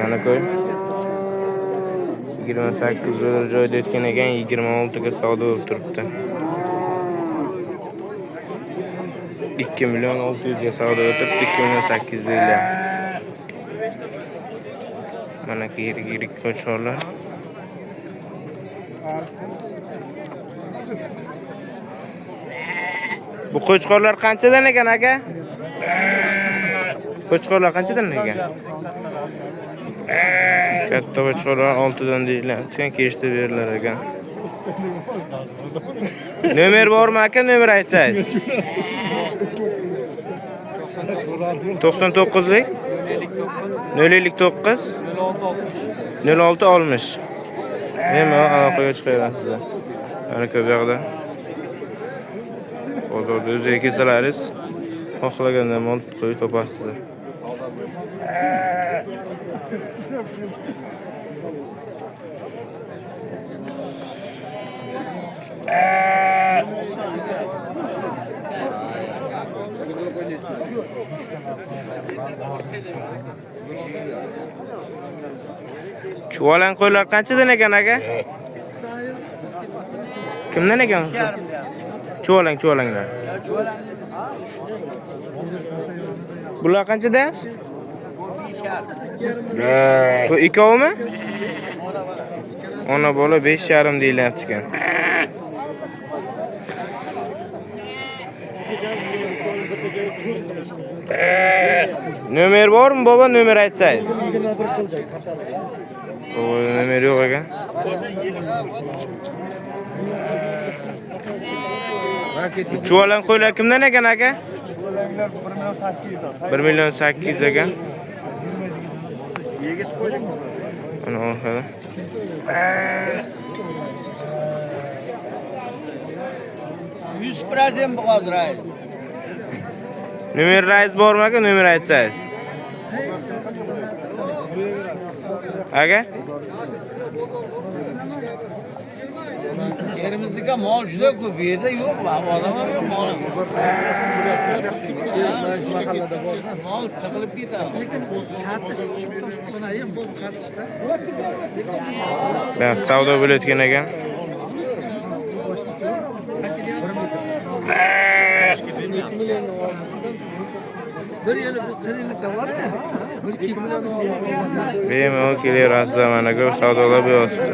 Mana ko'y. 28 dollar joyida o'tgan ekan, 26 ga savdo bo'lib turibdi. 2 million 600 ga savdo o'tib, 2 million 800 deyilgan. Mana yirik-yirik qo'chqorlar. Bu qo'chqorlar qanchadan ekan aka? Qo'chqorlar qanchadan ekan? Katta qo'chqorlar 6 dan deyilyapti, kechda berilar ekan. Nomer bormi aka, nomer aytsangiz? 99lik 059 06 60. Bemalol aloqaga chiqaverasizlar. Mana ko'p yoqda. Bozorda o'ziga kelsalaringiz, xohlagandan mol qo'y topasizlar. Chuvalan qo'ylar qanchadan ekan aka? Kimdan ekan? Chuvalang, chuvalanglar. Bular qanchada? Bu ikkovimi? Ona bola 5,5 deyilyapti ekan. Nomer bormi baba, nomer aytsangiz? Baba nomer yo'q ekan. Chuvalang qo'ylar kimdan ekan aka? 1 million 800 ekan. Ana orqada. Yüz procent bu hozir rais. Nomer rais bormi aka, nomer aytsangiz? Aka? Yerimizdeki mol juda ko'p, bu yerda yo'q, odam ham yo'q, mol ham yo'q. Mol tiqilib ketadi. Chatish bu chatishda. Ben savdo bo'layotgan ekan. Bir yili bu qirq bormi? Bir 2 million olib. Bemalol kelaverasizlar, mana ko'p savdolar bo'lyapti.